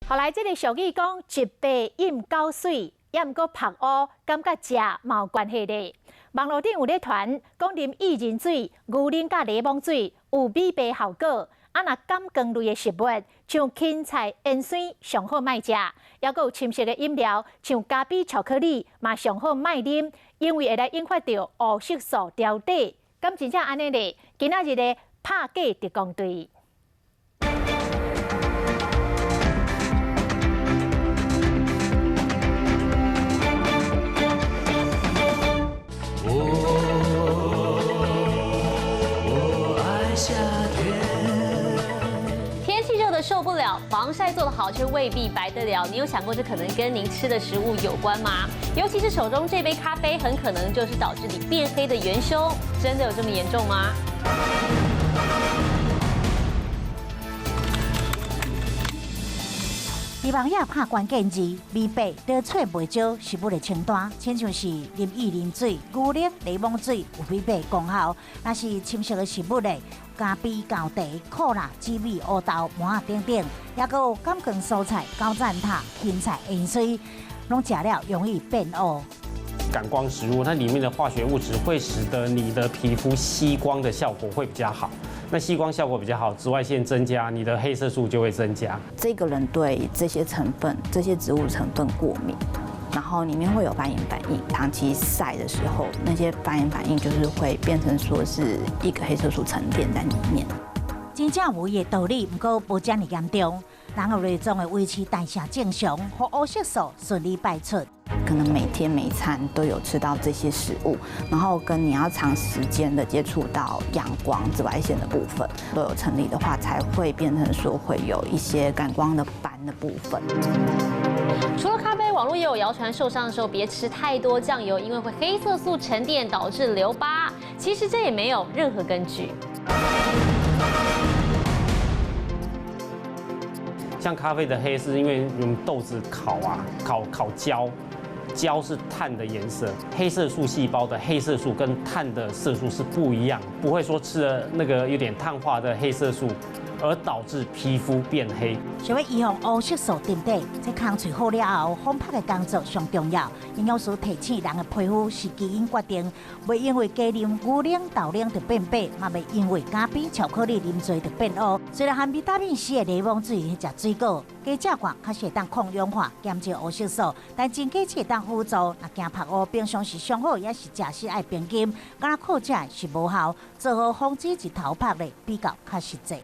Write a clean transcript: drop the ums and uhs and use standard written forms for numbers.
後來這个俗語講一白飲九水，也毋過曝烏，感覺食嘛有關係咧。網路頂有咧傳講啉薏仁水、牛奶佮檸檬水有美白效果。啊，若感光類的食物，像芹菜、芫荽，上好莫食。抑閣有深色的飲料，像咖啡、巧克力，嘛上好莫啉，因為會來引發著烏色素沉底。敢真正按呢咧？今仔日的拍假特工隊。天氣熱得受不了，防曬做得好卻未必白得了。你有想過這可能跟您吃的食物有關嗎？尤其是手中這杯咖啡，很可能就是導致你變黑的元兇。真的有這麼嚴重嗎？預防也拍關鍵字，美白得揣袂少食物的清單，親像是啉薏仁水、牛奶、檸檬水有美白功效。若是深色的食物咧，咖啡、厚茶、可樂、紫米、烏豆、麻仔等等，抑閣有感光蔬菜、高贊塔、芹菜、芫荽，攏食了容易變烏。感光食物，它裡面的化學物質會使得你的皮膚吸光的效果會比較好。那吸光效果比較好，紫外線增加，你的黑色素就會增加。這個人對這些成分、這些植物成分過敏，然後裡面會有發炎反應。長期曬的時候，那些發炎反應就是會變成說是一個黑色素沉澱在裡面。真正有伊的道理，毋過無遮爾嚴重。人後內臟會維持代謝正常，予烏色素順利排出。可能每天每餐都有吃到這些食物，然後跟你要長時間的接觸到陽光、紫外線的部分都有成立的話，才會變成說會有一些感光的斑的部分。除了咖啡，網絡也有謠傳，受傷的時候別吃太多醬油，因為會黑色素沉澱導致留疤。其實這也沒有任何根據。像咖啡的黑是因為用豆子烤啊，烤焦，焦是碳的顏色，黑色素細胞的黑色素跟碳的色素是不一樣，不會說吃了那個有點碳化的黑色素而導致皮膚變黑。想欲預防烏色素沉底，這空喙好了後，防曬的工作上重要。營養師提醒，人的皮膚是基因決定，袂因為加啉牛奶、豆奶就變白，嘛袂因為咖啡、巧克力啉濟就變烏。雖然含維他命 C 的檸檬水去食水果，加食罐確實會當抗氧化、減少烏色素，但真假會當輔助。若驚曝烏，平常時上好也是食食愛平均，敢若靠食是無效，做好防止日頭曝咧比較較實際。